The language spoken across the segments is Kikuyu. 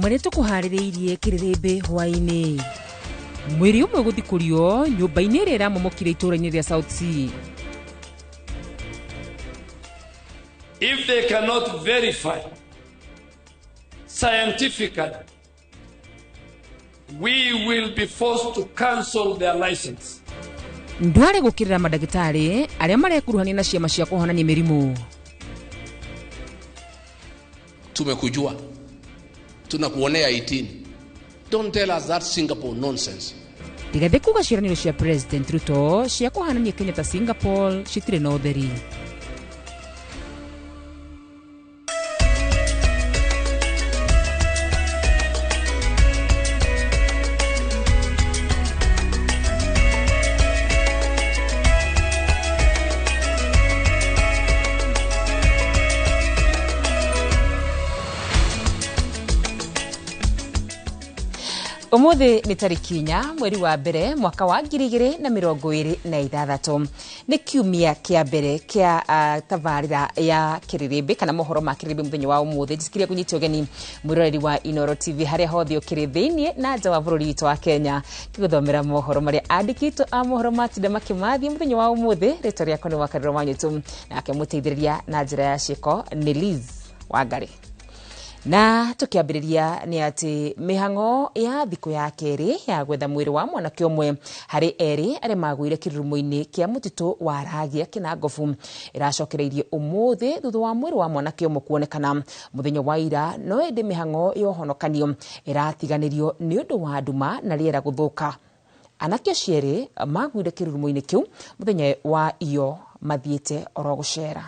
Marĩa tũkũharĩrĩirie kĩrĩrĩmbĩ hwaĩ-inĩ. Mwĩrĩ ũmwe gũthikũrio nyũmba-inĩ ĩrĩa ĩramomokire itũũra-inĩ rĩa South C. If they cannot verify scientifically, we will be forced to cancel their license. Ndware gũkĩrĩra mandagĩtarĩ arĩa marekuruhania na ciama cia kũhonania mĩrimũ. Tumekujua, tunakuonea 18. Don't tell us that Singapore nonsense. Rigathĩ kuga ciĩranĩro cia President Ruto cia kũhanania Kenya ta Singapore citirĩ na ũtheri. Umuthi nĩ tarĩki 4 mweri wa mbere mwaka wa 2026. Nĩ kiumia kĩa mbere kĩa tabarĩra ya kĩrĩrĩmbĩ kana mohoro ma kĩrĩrĩmbĩ mũthenya wa ũmũthĩ. Njĩtĩkĩria kũnyita ũgeni mwĩroreri wa Inooro TV harĩa hothe ũkĩrĩ thĩinĩ na nja wa bũrũri witũ wa Kenya, ngĩgũthomera mohoro marĩa andĩkĩtwo a mohoro matinda makĩmathiĩ mũthenya wa ũmũthĩ. Rĩtwa rĩakwa nĩ Wakarĩro Wanyũtũ, nake mũteithĩrĩria na njĩra ya ciĩko nĩ Liz Wangari. Na tukiambĩrĩria nĩ atĩ mĩhang'o ya thikũ ya kerĩ ya gwetha mwĩrĩ wa mwanake ũmwe harĩ erĩ arĩa magũire kĩrurumo-inĩ kĩa mũtitũ wa Ragia Kĩnangobu ĩracokereirie ũmũthĩ thutha wa mwĩrĩ wa mwanake ũmwe kuonekana mũthenya wa ira, no ĩndĩ mĩhang'o ya ũhonokanio ĩratiganĩrio nĩ ũndũ wa nduma na rĩera gũthũka. Anake acio erĩ magũire kĩrurumo-inĩ kĩu mũthenya wa iyo mathiĩte oro gũcera.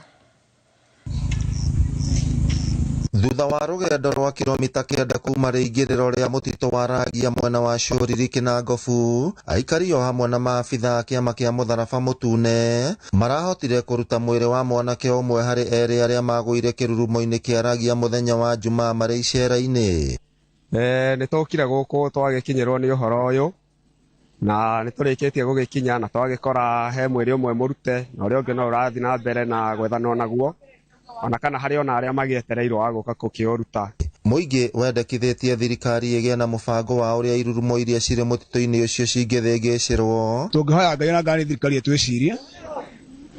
Thutha wa rũgendo rwa kilomita 9 kuma rĩingĩrĩro rĩa mũtitũ wa Ragia mwena wa Cũriri Kĩnangobu, aikari o hamwe na maabitha a kĩama kĩa Mũtharaba Mũtune marahotire kũruta mwĩrĩ wa mwanake ũmwe harĩ erĩ arĩa magũire kĩrurumo-inĩ kĩa Ragia mũthenya wa Jumaa marĩ icera-inĩ. Nĩ tũkire gũkũ twagĩkinyĩrwo nĩ ũhoro ũyũ na nĩ tũrĩkĩtie gũgĩkinya na twagĩkora he mwĩrĩ ũmwe mũrute na ũrĩa ũngĩ no ũrathiĩ na mbere na gwethanwo naguo, ona kana harĩ ona arĩa magĩetereirwo wa gũka gũkĩũruta. Mũingĩ wendekithĩtie thirikari ĩgĩe na mũbango wa ũrĩa irurumo iria cirĩ mũtitũ-inĩ ũcio cingĩthĩngĩcĩrwo. Tũngĩhoya Ngai na ngani thirikari ĩtwĩcirie,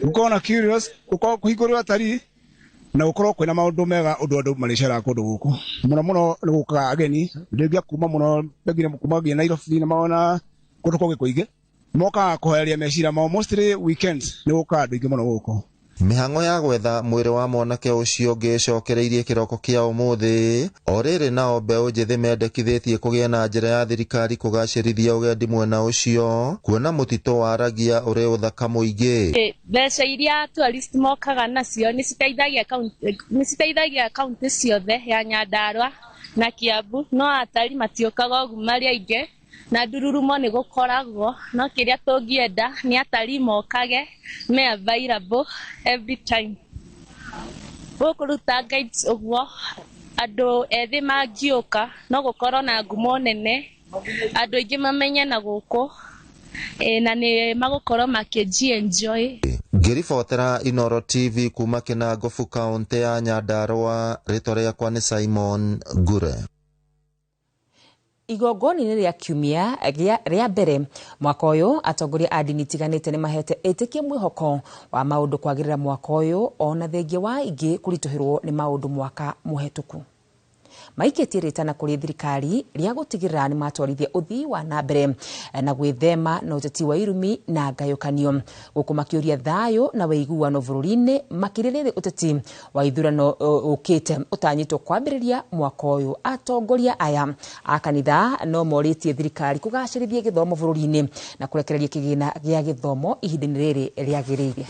gũkorwo na curious, gũkorwo kũhingũrĩrwo atarii na gũkorwo kwĩna maũndũ mega ũndũ andũ marĩceraga kũndũ gũkũ. Mũno mũno nĩ gũkaga ageni rĩngĩ kuma mũno pengine kuma nginya Nairobi na maona kũndũ kũngĩ kũingĩ, mokaga kũhereria meciria mao, mostly weekends nĩ gũkaga andũ aingĩ mũno gũkũ. Mĩhang'o ya gwetha mwĩrĩ wa mwanake ũcio ũngĩ ĩcokereirie kĩroko kĩa ũmũthĩ. O rĩrĩ nao mbeũ njĩthĩ mendekithĩtie kũgĩe na njĩra ya thirikari kũgacĩrithia ũgendi mwena ũcio, kuona mũtitũ wa Ragia ũrĩ ũthaka mũingĩ. Mbeca iria tourist mokaga nacio nĩ citeithagia kaunti ciothe ya Nyandarua na Kiambu, no atari matiũkaga ũguo marĩ aingĩ na ndururumo nĩ gũkoragwo, no kĩrĩa tũngĩenda nĩ atarii mokage me available every time. Gũkũ rĩu ta guides ũguo andũ ethĩ mangĩũka no gũkorwo na ngumo nene, andũ aingĩ mamenye na gũkũ na nĩ magũkorwo makĩji enjoy. Ngĩribotera Inooro TV kuma Kĩnangobu kaũntĩ ya Nyandarua, rĩtwa rĩakwa nĩ Simon Ngure. Igongona-inĩ rĩa kiumia rĩa mbere mwaka ũyũ, atongoria a ndini itiganĩte nĩ mahete ĩtĩkia mwĩhoko wa maũndũ kwagĩrĩra mwaka ũyũ, ona thengia wa ingĩ kũritũhĩrwo nĩ maũndũ mwaka mũhetũku. Maikĩtie rĩtana kũrĩ thirikari rĩa gũtigĩrĩra nĩ matwarithia ũthii wa na mbere na gwĩthema na ũteti wa irumi na ngayũkanio, gũkũ makĩũria thayũ na wĩiguano bũrũri-inĩ, makĩria rĩrĩ ũteti wa ithurano ũkĩte ũtanyĩtwo kwambĩrĩria mwaka ũyũ. Atongoria aya a kanitha no morĩtie thirikari kũgacĩrithia gĩthomo bũrũri-inĩ na kũrekereria kĩgĩna gĩa gĩthomo ihinda-inĩ rĩrĩ rĩagĩrĩire.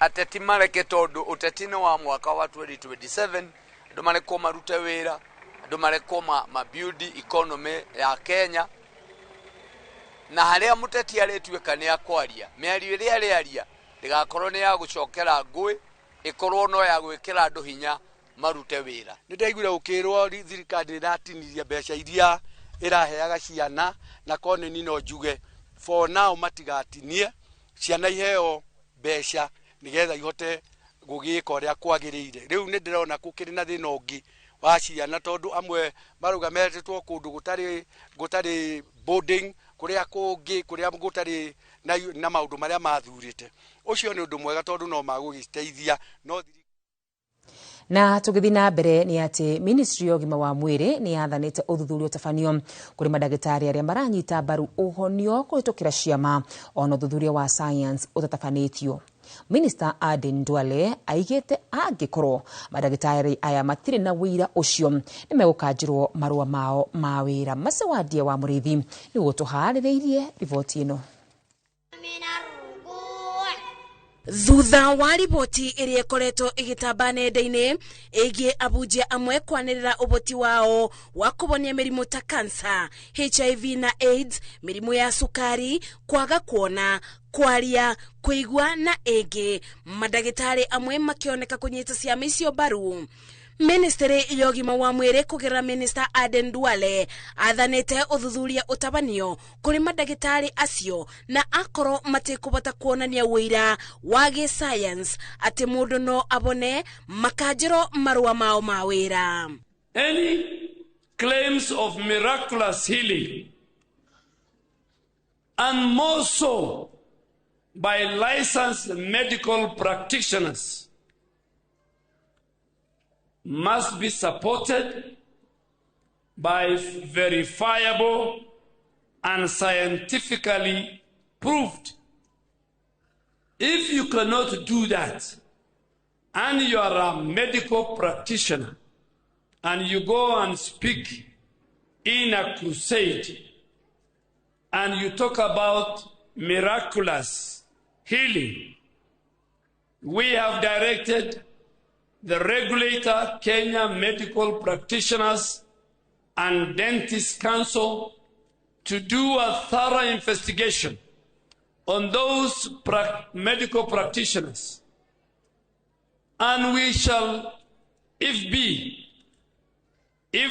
Ateti mareke tondu uteti nĩ wa mwaka wa 2027, andũ marekwo marute wĩra, andũ marekwo ma build economy ya Kenya, na harĩa mũteti arĩtuĩka nĩ akwaria mĩario ĩrĩa arĩaria ndĩgakorwo nĩ ya gũcokera ngũĩ, ĩkorwo no ya gwĩkĩra andũ hinya marute wĩra. Nĩ ndaiguire gũkĩrwo thirikari ĩratiniria mbeca iria ĩraheaga ciana, na korwo nĩ no njuge for now matigatinie ciana, iheo mbeca. Nigetha ihote gũgĩka ũrĩa kwagĩrĩire. Rĩu nĩ ndĩrona gũkĩrĩ na thĩna ũngĩ wa ciana tondũ amwe marauga metĩtwo kũndũ gũtarĩ boarding, kũrĩa kũngĩ kũrĩa gũtarĩ na maũndũ marĩa mathurĩte. Ũcio nĩ ũndũ mwega tondũ no magũgĩteithia no. Na tũgĩthiĩ na mbere nĩ atĩ ministry ya ũgima wa mwĩrĩ nĩ yathanĩte ũthuthuria ũtabanio kũrĩ mandagĩtarĩ arĩa maranyita mbaru ũhonio kũhĩtũkĩra ciama ona ũthuthuria wa science ũtatabanĩtio. Minister Aden Duale aigĩte angĩkorwo mandagĩtarĩ aya matirĩ na wĩira ũcio nĩ megũkanjĩrwo marũa mao ma wĩra. Macewandia wa Mũrĩithi nĩguo tũharĩrĩirie riboti ĩno. Thutha wa riboti ĩrĩa ĩkoretwo ĩgĩtamba nenda-inĩ ĩgiĩ abunjia amwe kwanĩrĩra ũboti wao wa kũbonia mĩrimũ ta kansa, HIV na AIDS, mĩrimũ ya cukari, kwaga kuona, kwaria, kũigua na ĩngĩ, mandagĩtarĩ amwe makĩoneka kũnyita ciama icio mbaru. Ministry ya ũgima wa mwĩrĩ kũgerera Minister Aden Duale athanĩte ũthuthuria ũtabanio kũrĩ mandagĩtarĩ acio na akorwo matikũbota kuonania ũira wa gĩ-science atĩ mũndũ no abone makanjĩrwo marũa mao ma wĩra. Any claims of miraculous healing, and more so by licensed medical practitioners, must be supported by verifiable and scientifically proved. If you cannot do that, and you are a medical practitioner, and you go and speak in a crusade, and you talk about miraculous healing, we have directed the regulator, Kenya Medical Practitioners and Dentists Council, to do a thorough investigation on those medical practitioners. And we shall, if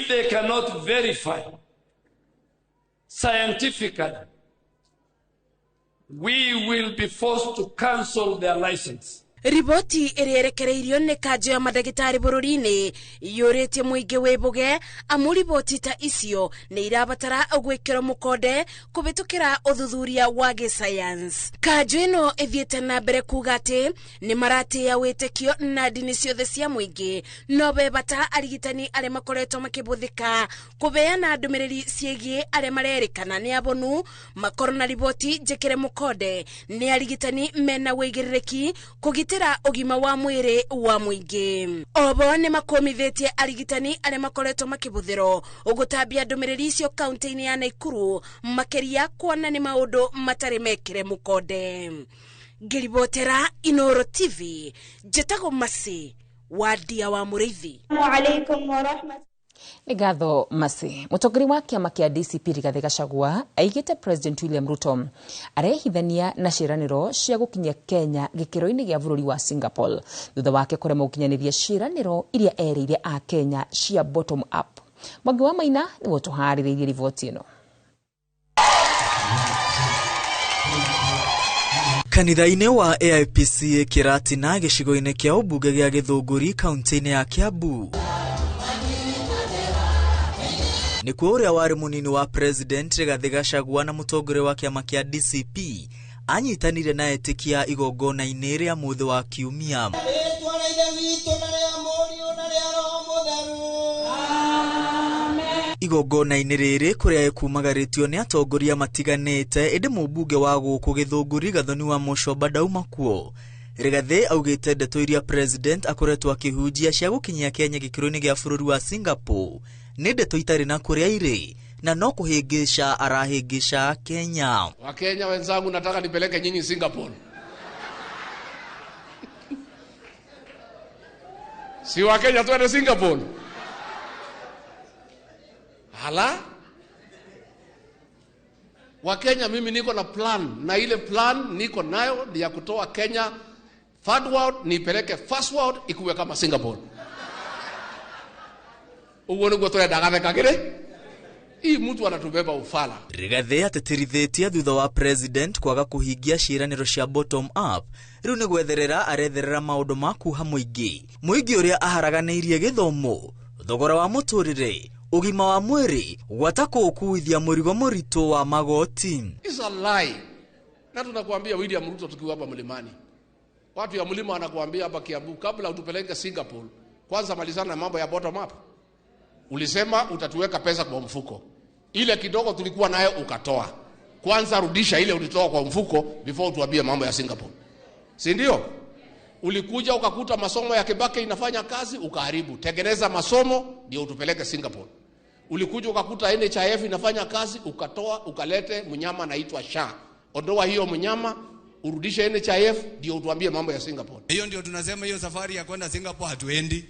they cannot verify scientifically, we will be forced to cancel their license. Riboti ĩrĩa ĩrekereirio nĩ kanjũ ya mandagĩtarĩ bũrũri-inĩ yũrĩtie mũingĩ wĩmbũge amu riboti ta icio nĩ irabatara gwĩkĩrwo mũkonde kũhĩtũkĩra ũthuthuria wa gĩsayansi. Kanjũ ĩno ĩthiĩte na mbere kuga atĩ nĩ maratĩĩa wĩtĩkio na ndini ciothe cia mũingĩ, no be bata arigitani arĩa makoretwo makĩbũthĩka kũbeana ndũmĩrĩri ciĩgiĩ arĩa marerĩkana nĩ abonu makorwo na riboti njĩkĩre mũkonde nĩ arigitani mena wĩigĩrĩrĩki kũgitĩra ũgima wa mwĩrĩ wa mũingĩ. Obo nĩ makũmithĩtie arigitani arĩa makoretwo makĩbũthĩrwo ũgũtambia ndũmĩrĩri icio kaunti-inĩ ya Naikuru, makĩria kuona nĩ maũndũ matarĩ mekĩre mũkonde. Ngĩribotera Inoro TV, njĩtagwo Masi Wandia wa Mũrĩithi. Nĩ ngatho Masi. Mũtongoria wa kĩama kĩa DCP Rigathĩ Gachagua aigĩte President William Ruto arehithania na ciĩranĩro cia gũkinyia Kenya gĩkĩro-inĩ gĩa bũrũri wa Singapore thutha wake kũremwo gũkinyanĩria ciĩranĩro iria erĩire a Kenya cia bottom up. Mwangi wa Maina nĩwe ũtũharĩrĩirie riboti ĩno. Kanitha-inĩ wa AIPCA Kĩratina gĩcigo-inĩ kĩa ũmbunge gĩa Gĩthũngũri kaunti-inĩ ya Kiambu nĩkuo ũrĩa warĩ mũnini wa President Rigathĩ Gachagua na mũtongoria wa kĩama kĩa DCP anyitanire na etĩkia igongona-inĩ rĩa mũthĩ wa Kiumia. Igongona-inĩ rĩrĩ kũrĩa ĩkumagarĩtio nĩ atongoria matiganĩte, ĩndĩ mũmbunge wa gũkũ Gĩthũngũri Gathoni wa Mũcomba ndauma kuo. Rigathĩ augĩte ndeto iria President akoretwo akĩhunjia cia gũkinyia Kenya gĩkĩro-inĩ gĩa bũrũri wa Singapore nĩ ndeto itarĩ na kũrĩa irĩ na no kũhĩngĩca arahĩngĩca Kenya. Wakenya wenzangu, nataka nipeleke nyinyi Singapore. Si Wakenya tuende Singapore? Hala? Wakenya, mimi niko na plan, na ile plan niko nayo ni ya kutoa Kenya third world nipeleke first world ikuwe kama Singapore. Uguo niguo turendaga thekagire. Hii mtu anatubeba ufala. Rigathi atĩtĩrithĩtie thutha wa president kwaga kũhingia ciĩranĩro cia bottom up rĩu nĩ gwetherera aretherera maũndũ ma kuha mũingĩ mũingĩ ũrĩa aharaganĩirie gĩthomo, thogora wa mũtũrĩre, ũgima wa mwĩrĩ, gwata kũũkuithia mũrigo mũritũ wa magoti. It's a lie. Na tunakuambia William Ruto tukiwa hapa mlimani, watu ya mlima wanakuambia hapa Kiambu, kabla utupeleke Singapore, kwanza malizana na mambo ya bottom up. Ulisema utatuweka pesa kwa mfuko. Ile kidogo tulikuwa nayo ukatoa. Kwanza rudisha ile ulitoa kwa mfuko before utuambie mambo ya Singapore. Si ndio? Ulikuja ukakuta masomo ya Kibaki inafanya kazi, ukaharibu. Tengeneza masomo ndio utupeleke Singapore. Ulikuja ukakuta NHIF inafanya kazi, ukatoa, ukalete mnyama anaitwa SHA. Ondoa hiyo mnyama, urudishe NHIF ndio utuambie mambo ya Singapore. Hiyo ndio tunasema hiyo safari ya kwenda Singapore hatuendi.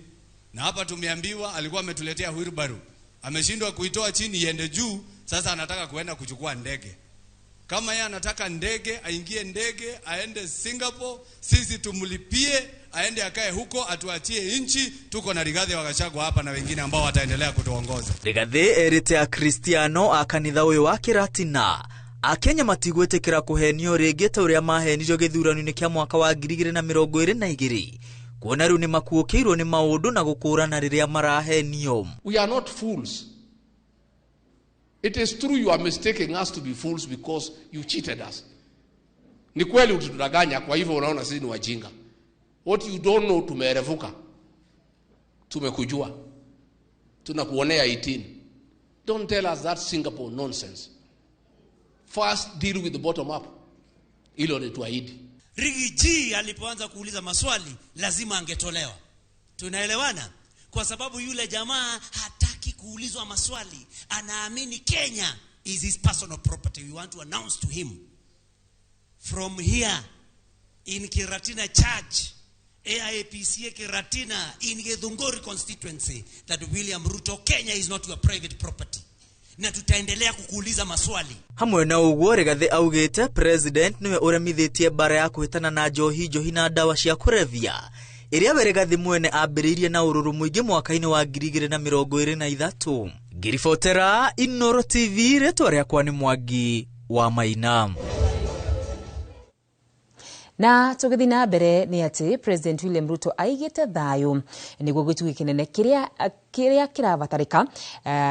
Na hapa tumeambiwa alikuwa ametuletea wheelbarrow. Ameshindwa kuitoa chini iende juu, sasa anataka kuenda kuchukua ndege. Kama yeye anataka ndege, aingie ndege, aende Singapore, sisi tumlipie, aende akae huko, atuachie nchi. Tuko na Rigathi wa Gachagua hapa na wengine ambao wataendelea kutuongoza. Rigathi erite a Kristiano a kanitha ũyũ wa Kĩratina Akenya matigwĩtĩkĩra kũhenio rĩngĩ ta ũrĩa mahenirio gĩthurano-inĩ kĩa mwaka wa 2022 kuona rĩu nĩmakuũkĩirwo nĩ maũndũ na gũkũrana rĩrĩa marahenio. We are not fools. It is true you are mistaking us to be fools because you cheated us. Ni kweli utudanganya, kwa hivyo unaona sisi ni wajinga. What you don't know, tumeerevuka. Tumekujua. Tunakuonea 18. Don't tell us that Singapore nonsense. First deal with the bottom up. Hilo ni tuahidi. Rigiji alipoanza kuuliza maswali lazima angetolewa. Tunaelewana? Kwa sababu yule jamaa hataki kuulizwa maswali. Anaamini Kenya is his personal property. We want to announce to him from here in Kiratina Church, AIPCA Kiratina in Githunguri constituency, that William Ruto, Kenya is not your private property. Na tutaendelea kukuuliza maswali. Hamwe na ũguo Rigathi augĩte president niwe ũremithĩtie bara ya kũhĩtana na njohi njohi na ndawa cia kũrebia ĩrĩa we Rigathi mwene ambĩrĩirie na ũrũrũ mũingĩ mwaka-inĩ wa 2023. Ngiribotera Inooro TV, rĩtwa rĩakwa nĩ Mwangi wa Maina. Na tũgĩthiĩ na mbere nĩ atĩ President William Ruto aigĩte thayũ nĩguo gĩtugĩ kĩnene kĩrĩa kĩrabatarĩka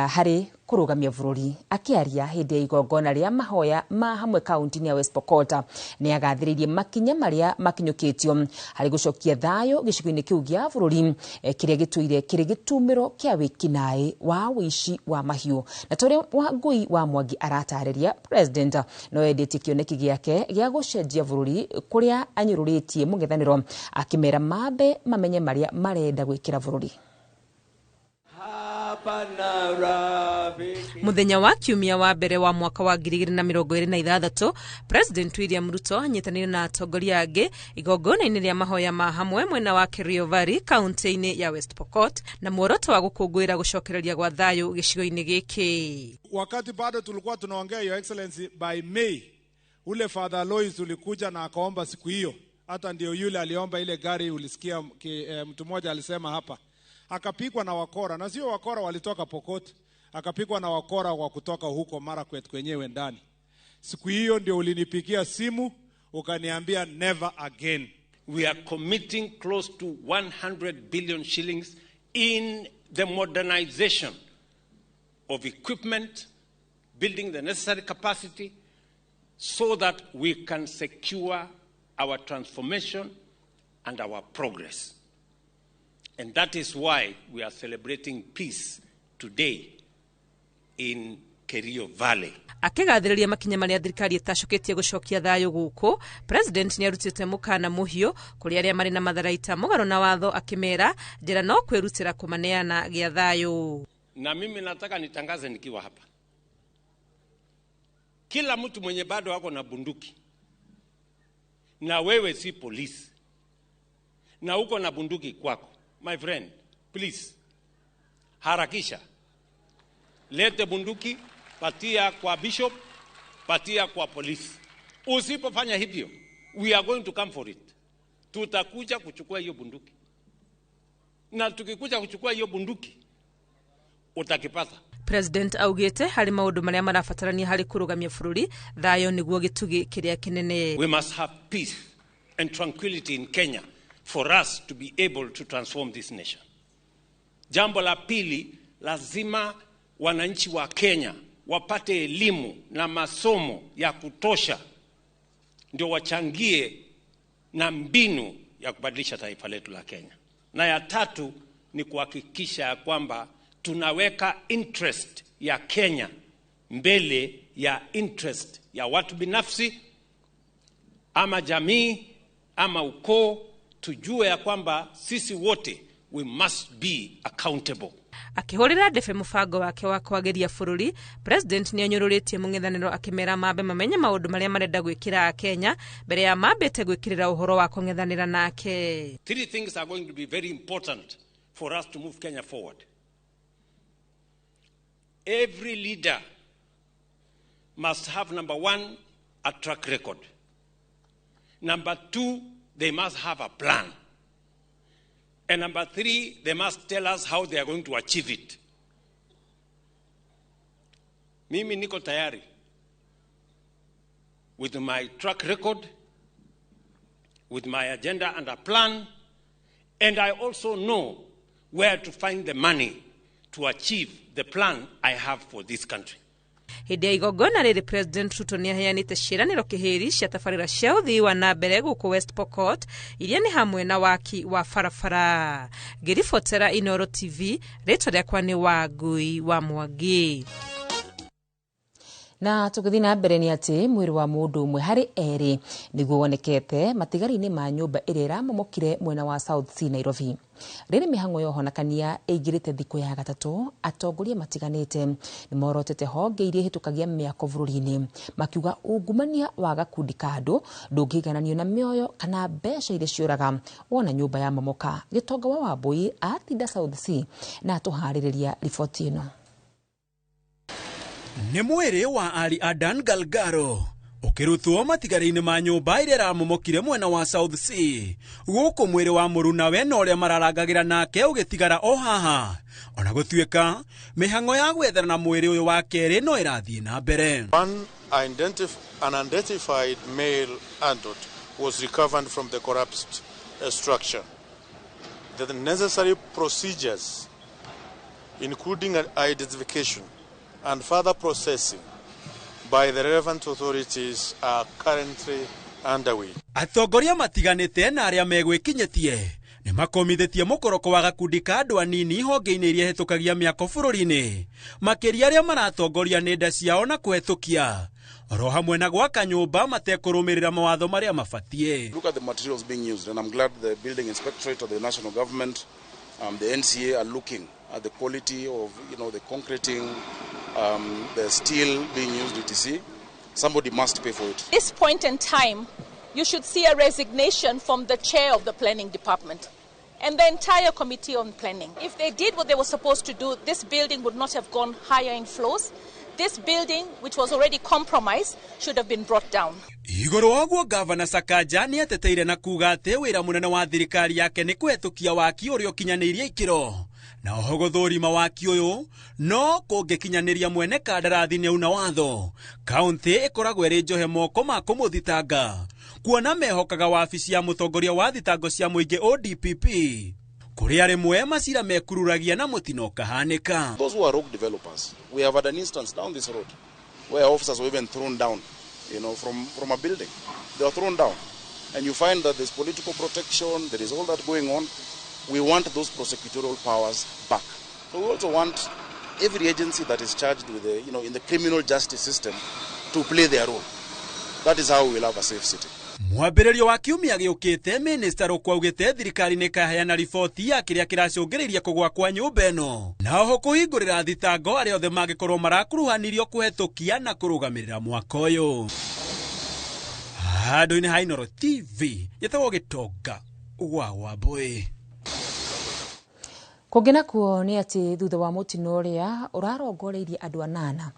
harĩ kũrũgamia bũrũri. Akĩaria hĩndĩ ya igongona rĩa mahoya ma hamwe kaunti-inĩ ya West Pokot, nĩ agathĩrĩirie makinya marĩa makinyũkĩtio harĩ gũcokia thayũ gĩcigo-inĩ kĩu gĩa bũrũri kĩrĩa gĩtũire kĩrĩ gĩtumĩro kĩa wĩkinaĩ wa ũici wa mahiũ. Na ta ũrĩa Wangũi wa Mwangi aratarĩria, President no endete kĩoneki gĩake gĩa gũcenjia bũrũri kũrĩa anyũrũrĩtie mũng'ethanĩro, akĩmera mambe mamenye marĩa marenda gwĩkĩra bũrũri. Muthenya wa kiumia wa mbere wa mwaka wa 2026, President William Ruto anyitanĩire na atongoria angĩ igongona-inĩ rĩa mahoya ma hamwe mwena wa Kerio Valley kaunti-inĩ ya West Pokot, na muoroto wa gũkũngũĩra gũcokereria gwa thayũ gĩcigo-inĩ gĩkĩ. Wakati bado tulikuwa tunaongea, Your Excellency, by May ule Father Lois ulikuja na akaomba siku hiyo, hata ndio yule aliomba ile gari ulisikia mtu mmoja alisema hapa, akapigwa na wakora, na sio wakora walitoka Pokot, akapigwa na wakora wa kutoka huko Marakwet kwenyewe ndani. Siku hiyo ndio ulinipigia simu ukaniambia never again. We are committing close to 100 billion shillings in the modernization of equipment, building the necessary capacity so that we can secure our transformation and our progress. And that is why we are celebrating peace today in Kerio Valley. Akĩgathĩrĩria makinya marĩa thirikari ĩtacũkĩtie gũcokia thayũ gũkũ, President nĩarutĩte mũkana mũhiũ kũrĩ arĩa marĩ na matharaita mũgarũ na watho, akĩmera njĩra no kwĩrutĩra kũmaneana gĩa thayũ. Na mimi nataka nitangaze nikiwa hapa, kila mtu mwenye bado ako na bunduki, na wewe si polisi, na uko na bunduki kwako, my friend, please, harakisha. Lete bunduki, patia kwa bishop, patia kwa polisi. Usipofanya hivyo, we are going to come for it. Tutakuja kuchukua hiyo bunduki. Na tukikuja kuchukua hiyo bunduki, utakipata. President augĩte harĩ maũndũ marĩa marabatarania harĩ kũrũgamia bũrũri, thayũ nĩguo gĩtugĩ kĩrĩa kĩnene. We must have peace and tranquility in Kenya for us to be able to transform this nation. Jambo la pili, lazima wananchi wa Kenya wapate elimu na masomo ya kutosha ndio wachangie na mbinu ya kubadilisha taifa letu la Kenya. Na ya tatu ni kuhakikisha ya kwamba tunaweka interest ya Kenya mbele ya interest ya watu binafsi ama jamii ama ukoo. Tujue ya kwamba sisi wote we must be accountable. Akĩhũrĩra ndebe mũbango wake wa kwagĩria bũrũri, President nĩ anyũrũrĩtie mũng'ethanĩro akĩmera mambe mamenye maũndũ marĩa marenda gwĩkĩra Akenya mbere ya mambĩte gwĩkĩrĩra ũhoro wa kũng'ethanĩra nake. Three things are going to be very important for us to move Kenya forward. Every leader must have, number one, a track record. Number two, they must have a plan. And number three, they must tell us how they are going to achieve it. Mimi niko tayari with my track record, with my agenda and a plan, and I also know where to find the money to achieve the plan I have for this country. Hĩndĩ ya igongona rĩrĩ, President Ruto nĩ aheanĩte ciĩranĩro kĩhĩri cia tabarĩra cia ũthii wa na mbere gũkũ West Pokot, iria nĩ hamwe na waki wa barabara. Ngĩribotera Inooro TV, rĩtwa rĩakwa nĩ Wangui wa Mwangi. Na tũgĩthiĩ na mbere nĩ atĩ mwĩrĩ wa mũndũ ũmwe harĩ erĩ nĩguo wonekete matigari-inĩ ma nyũmba ĩrĩa ĩramomokire mwena wa South C Nairobi. Rĩrĩ mĩhang'o ya ũhonokania ĩingĩrĩte thikũ ya gatatũ, atongoria matiganĩte nĩ morotete honge iria ihĩtũkagia mĩako bũrũri-inĩ, makiuga ungumania wa gakundi ka andũ ndũngĩigananio na mĩoyo kana mbeca iria ciũraga wona nyũmba ya momoka. Gĩtonga wa Wambui atinda South C na atũharĩrĩria riboti ĩno. Nĩ mwĩrĩ wa Ali Adan Galgaro ũkĩrutwo matigari-inĩ ma nyũmba ĩrĩa ĩramomokire mwena wa South C, gũkũ mwĩrĩ wa mũrunawe na ũrĩa mararangagĩra nake ũgĩtigara o haha, ona gũtuĩka mĩhang'o ya gwethana na mwĩrĩ ũyũ wa kerĩ no ĩrathiĩ na mbere. One unidentified male adult was recovered from the collapsed structure. The necessary procedures, including identification and further processing by the relevant authorities, are currently underway. Atongoria matiganĩte na arĩa megwĩkinyĩtie nĩ makomithĩtie mũkoroko wa gakundi ka andũ anini honge-inĩ iria ihĩtũkagia mĩako bũrũri-inĩ, makĩria arĩa maratongoria nenda ciao na kũhetũkia oro hamwe na gwaka nyũmba matekũrũmĩrĩra mawatho marĩa mabatiĩ. Look at the materials being used, and I'm glad the building inspectorate of the national government, the NCA are looking at the quality of, the concreting, the steel being used, etc. Somebody must pay for it. At this point in time, you should see a resignation from the chair of the planning department and the entire committee on planning. If they did what they were supposed to do, this building would not have gone higher in floors. This building, which was already compromised, should have been brought down. Igũrũ wa ũguo, Gavana Sakaja nĩ ateteire na kuga atĩ wĩra mũnene wa thirikari yake nĩ kũhetũkia waki ũrĩa ũkinyanĩirie ikĩro, na oho gũthũrima waki ũyũ no kũngĩkinyanĩria mwene kandarathi nĩ auna watho. Kaũntĩ ĩkoragwo ĩrĩ njohe moko ma kũmũthitanga, kuona mehokaga wabici ya mũtongoria wa thitango cia mũingĩ ODPP, kũrĩa rĩmwe macira mekururagia na mũtino ũkahanĩka. Those who are rogue developers, we have had an instance down this road where officers were even thrown down, from a building. They were thrown down. And you find that there's political protection, there is all that going on. We want those prosecutorial powers back. So we also want every agency that is charged with the, in the criminal justice system to play their role. That is how we will have a safe city. Mwambĩrĩrio wa kiumia gĩũkĩte, Minista Rukwa augĩte thirikari nĩ ĩkaheana riboti ya kĩrĩa kĩracũngĩrĩirie kũgwa kwa nyũmba ĩno, na oho kũhingũrĩra thitango arĩa othe mangĩkorwo marakuruhanirio kũhetũkia na kũrũgamĩrĩra mwaka ũyũ. Handũ-inĩ ha Inooro TV, njĩtagwo Gĩtonga wa Wambui. Kũngĩ nakuo nĩ atĩ thutha wa mũtino ũrĩa ũrarongoreirie andũ anana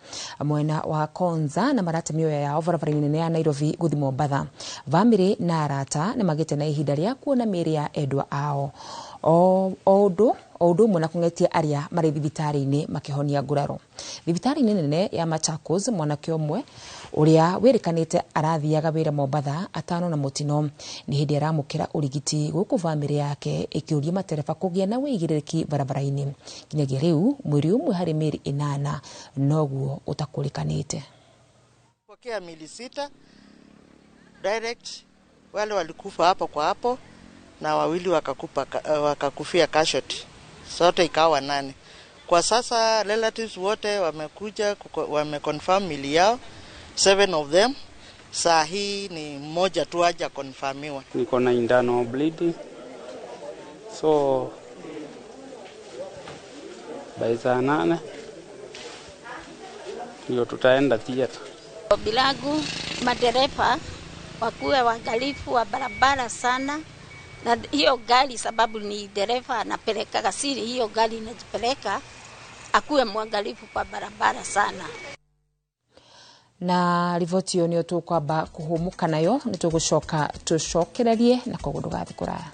mwena wa Konza na marate mĩoyo yao barabara-inĩ nene ya Nairobi gũthiĩ Mombatha, bamĩrĩ na arata nĩ magĩte na ihinda rĩa kuona mĩĩrĩ ya endwa ao. O ũndũ o ũndũ ũmwe na kũng'etia arĩa marĩ thibitarĩ-inĩ makĩhonia nguraro. Thibitarĩ-inĩ nene ya Machakos, mwanake ũmwe ũrĩa wĩrĩkanĩte arathiaga wĩra Mombatha atano na mũtino nĩ hĩndĩ aramũkĩra ũrigiti gũkũ bamĩrĩ yake ĩkĩũria matereba kũgĩa na wĩigĩrĩrĩki barabara-inĩ. Nginyagia rĩu mwĩrĩ ũmwe harĩ mĩĩrĩ 8 noguo ũtakũrĩkanĩte. Pokea mili 6 direct, wale walikufa hapo kwa hapo na wawili wakakufia casualty, sote ikawa 8. Kwa sasa relatives wote wamekuja, wameconfirm mili yao, 7 of them. Saa hii ni mmoja tu haja confirmiwa. Niko na internal bleeding, so by saa 8 ndio tutaenda theater. Bilagu madereva wakuwe waangalifu wa barabara sana, na hiyo gari sababu ni dereva anapeleka siri, hiyo gari inajipeleka, akuwe mwangalifu kwa barabara sana. Na riboti iyo niyo tukwamba kuhumuka nayo, nitugucoka tucokererie na koguo ndugathiĩ kũraya.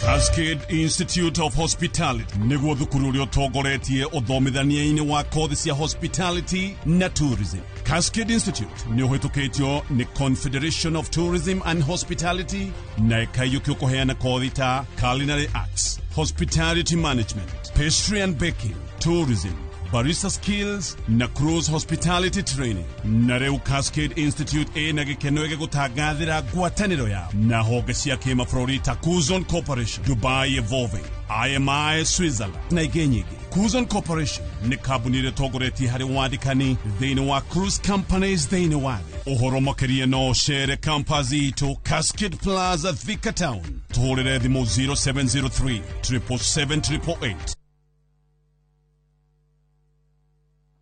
Cascade Institute of Hospitality niguo thukuru uria utongoretie uthomithania-ini wa kothi cia hospitality na tourism. Cascade Institute ni uhitukitio ni Confederation of Tourism and Hospitality na ikaiyukio kuheana kothi ta culinary arts, hospitality management, pastry and baking, tourism, barista skills na cruise hospitality training. Na rĩu Cascade Institute ĩna gĩkeno gĩgũtangathĩra ngwatanĩro yao na honge cia kĩmabũrũri ta Kuzon Corporation, Dubai Evolving, IMI Switzerland na ingĩ nyingĩ. Kuzon Corporation nĩ kambuni ĩrĩa ĩtongoretie harĩ wandĩkani thĩinĩ wa cruise companies thĩinĩ wa thĩ. Ũhoro makĩria no ũcere campus itũ Cascade Plaza, Thika Town. Tũhũrĩre thimũ 0703 777 888.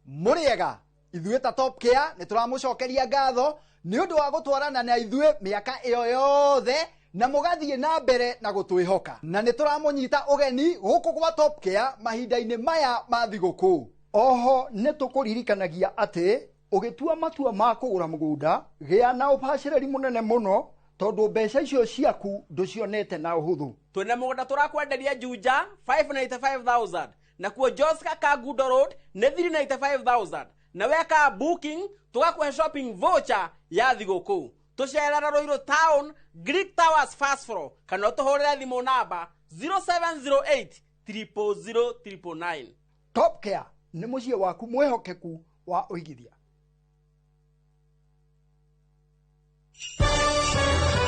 Mũrĩega ithuĩ ta Top Care nĩ tũramũcokeria ngatho nĩ ũndũ wa gũtwarana na ithuĩ mĩaka ĩyo yothe na mũgathiĩ na mbere na gũtwĩhoka, na nĩ tũramũnyita ũgeni gũkũ gwa Top Care mahinda-inĩ maya ma thigũkũ. Oho nĩ tũkũririkanagia atĩ ũgĩtua matua ma kũgũra mũgũnda gĩa na ũbacĩrĩri mũnene mũno tondũ mbeca icio ciaku ndũcionete na ũhũthũ. Twĩna mũgũnda tũrakwenderia Juja 595,000 na kuo Joska Kangundo Road nĩ 395,000 na weka booking tũgakũhe shopping voucher ya thigũkũ. Tũcerera Ruiru Town, Greek Towers first floor, kana ũtũhũrĩre thimũ namba 0708 000 999. Top Care nĩ mũciĩ waku mwĩhokeku wa ũigithia.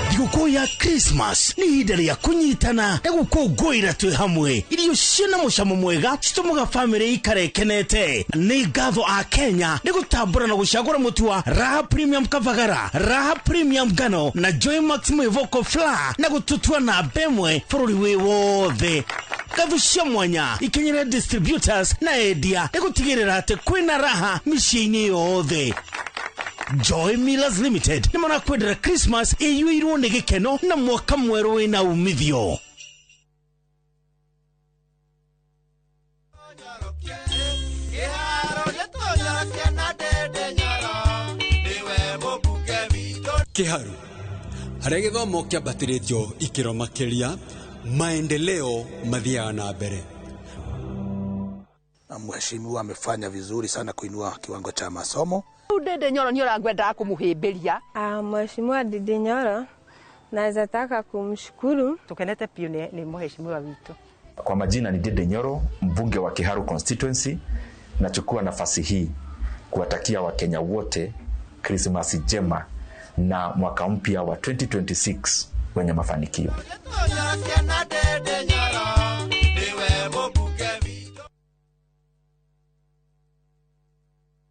Thigũkũ ya Christmas nĩ ihinda rĩa kũnyitana na gũkũngũĩra twĩ hamwe. Irio ciĩna mũcamo mwega citũmaga bamĩrĩ ikare ĩkenete. Nĩ ngatho a Kenya nĩ gũtambũra na gũcagũra mũtu wa Raha Premium Kavagara, Raha Premium Ngano na Joy Max Mwĩvoko Flour na gũtũtua namba ĩmwe bũrũri wĩ wothe. Ngatho cia mwanya ikinyĩre distributors na endia nĩ gũtigĩrĩra atĩ kwĩna raha mĩciĩ-inĩ yothe. Joy Millers Limited nĩ marakwendera Christmas ĩiyũirwo nĩ gĩkeno na mwaka mwerũ wĩna umithio. Kĩharu harĩa gĩthomo kĩambatĩrĩtio ikĩro makĩria, maendeleo mathiaga na mbere. Na mheshimiwa amefanya vizuri sana kuinua kiwango cha masomo. Ndindi Nyoro ni ũrangwendaga kũmũhĩmbĩria. Mheshimiwa Ndindi Nyoro naweza taka kumshukuru. Tukenete piũ ni mheshimiwa witũ. Kwa majina ni Ndindi Nyoro, mbunge wa Kiharu constituency. Nachukua nafasi hii kuwatakia Wakenya wote Krismasi njema na mwaka mpya wa 2026 wenye mafanikio.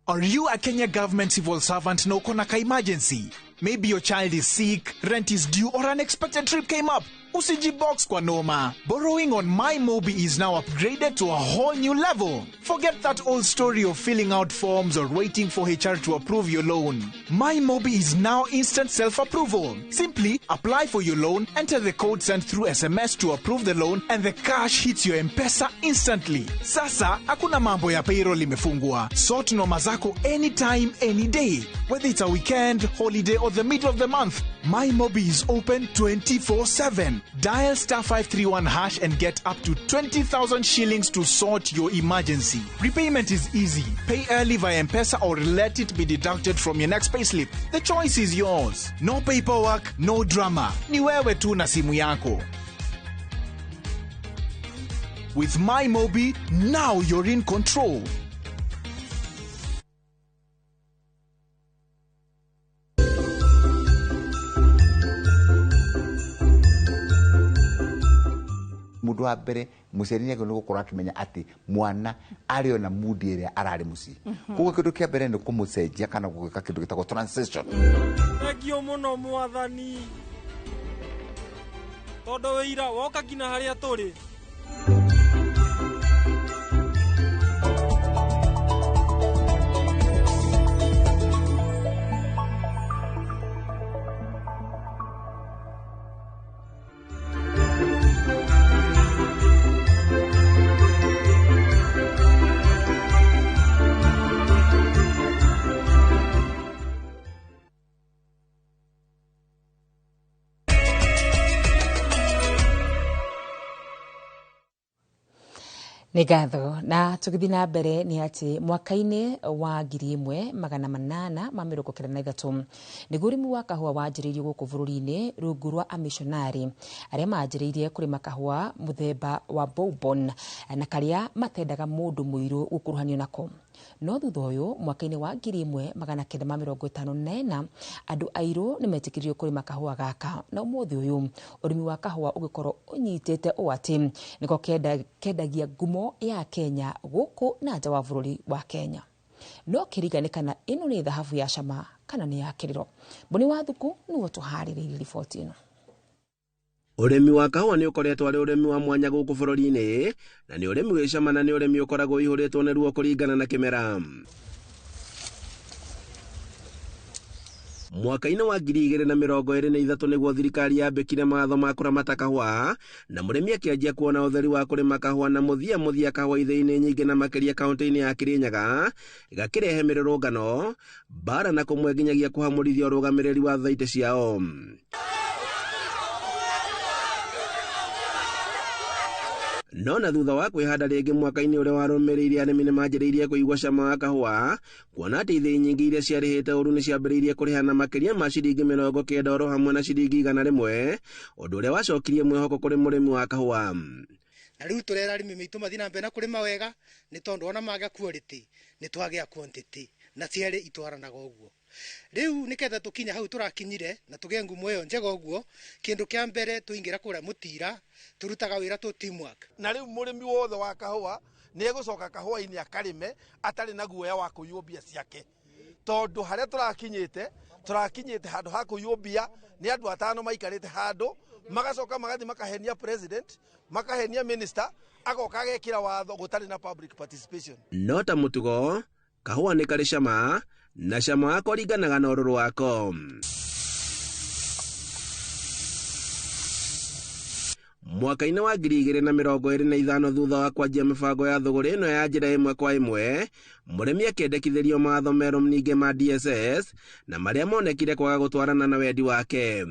Are you a Kenya government civil servant na uko na ka emergency? Maybe your child is sick, rent is due, or an unexpected trip came up. Usijibox kwa noma. Borrowing on MyMobi is now upgraded to a whole new level. Forget that old story of filling out forms or waiting for HR to approve your loan. MyMobi is now instant self-approval. Simply apply for your loan, enter the code sent through SMS to approve the loan, and the cash hits your M-Pesa instantly. Sasa, hakuna mambo ya payroll imefungwa. Sort noma zako anytime, any day. Whether it's a weekend, holiday, or the middle of the month, MyMobi is open 24/7. Dial star 531 hash and get up to 20,000 shillings to sort your emergency. Repayment is easy. Pay early via M-Pesa or let it be deducted from your next payslip. The choice is yours. No paperwork, no drama. Ni wewe tu na simu yako. With MyMobi, now you're in control. Mundu wa mbere muciari nĩ agĩrĩirwo gũkorwo akĩmenya atĩ mwana arĩ ona mudi ĩrĩa ararĩ mũciĩ. Koguo kĩndũ kĩa mbere nĩ kũmũcenjia kana gũgĩka kĩndũ gĩtagwo transition. Thengio mũno mwathani tondũ wĩira woka nginya harĩa tũrĩ. Nĩ ngatho na tũgĩthiĩ na mbere nĩ atĩ mwaka-inĩ wa 1893 nĩguo ũrĩmi wa kahũa wanjĩrĩirio gũkũ bũrũri-inĩ rungu rwa amishonarĩ arĩa manjĩrĩirie kũrĩma kahũa mũthemba wa Bourbon na karĩa matendaga mũndũ mũirũ gũkuruhanio nako. No thutha ũyũ mwaka-inĩ wa 1954 andũ airũ nĩmetĩkĩririo kũrĩma kahũa gaka na ũmũthĩ ũyũ ũrĩmi wa kahũa ũgĩkorwo ũnyitĩte ũũ atĩ nĩko kendagia ngumo ya Kenya gũkũ na nja wa bũrũri wa Kenya. No kĩringane kana ĩno nĩ thahabu ya cama kana nĩ ya kĩrĩro. Mboni wa Thuku nĩwe tũharĩrĩirie riboti ĩno. Ũrĩmi wa kahũa nĩ ũkoretwo arĩ ũrĩmi wa mwanya gũkũ bũrũri-inĩ na nĩ ũrĩmi wĩ cama na nĩ ũrĩmi ũkoragwo ũihũrĩtwo nĩ ruo kũringana na kĩmera. Mwaka-inĩ wa 2023 nĩguo thirikari yambĩkire mawatho ma kũramata kahũa na mũrĩmi akĩanjia kuona ũtheri wa kũrĩma kahũa na mũthia mũthia kahũa ithĩi-inĩ nyingĩ na makĩria kaũntĩ-inĩ ya Kirinyaga gakĩrehe mĩrũrũngano mbara na kũmwe nginyagia kũhamũrithia ũrũgamĩrĩri wa thaitĩ ciao. No na thutha wa kwĩhanda rĩngĩ mwaka-inĩ ũrĩa warũmĩrĩire arĩmi nĩmanjĩrĩirie kũigua cama wa kahũa kuona atĩ ithĩi nyingĩ iria ciarĩhĩte ũru nĩciambĩrĩirie kũrĩha na makĩria ma ciringi 90 oro hamwe na ciringi 100 ũndũ ũrĩa wacokirie mwĩhoko kũrĩ mũrĩmi wa kahũa. Na rĩu tũrera arĩmi maitũ mathiĩ na mbere na kũrĩma wega nĩ tondũ ona maga quality nĩ twagĩa quantity na cierĩ itwaranaga ũguo. Rĩu nĩketha tũkinya hau tũrakinyire na tũgĩe ngumo ĩyo njega ũguo kĩndũ kĩa mbere tũingĩra kũrĩa mũtira tũrutaga wĩra tũ teamwork. Na rĩu mũrĩmi wothe wa kahũa nĩ egũcoka kahũa-inĩ akarĩme atarĩ na guoya wa kũiywo mbia ciake tondũ harĩa tũrakinyĩte handũ ha kũiywo mbia nĩ andũ atano maikarĩte handũ magacoka magathiĩ makahenia president makahenia minister agoka agekĩra watho gũtarĩ na public participation. No ta mũtugo kahũa nĩ karĩ cama na cama wako ringanaga na ũrũrũ wako. Mwaka-inĩ wa 2025 thutha wa kwanjia mĩbango ya thũgũrĩ ĩno ya njĩra ĩmwe kwa ĩmwe mũrĩmi akĩendekithĩrio mawatho merũ ningĩ ma DSS na marĩa monekire kwaga gũtwarana na wendi wake.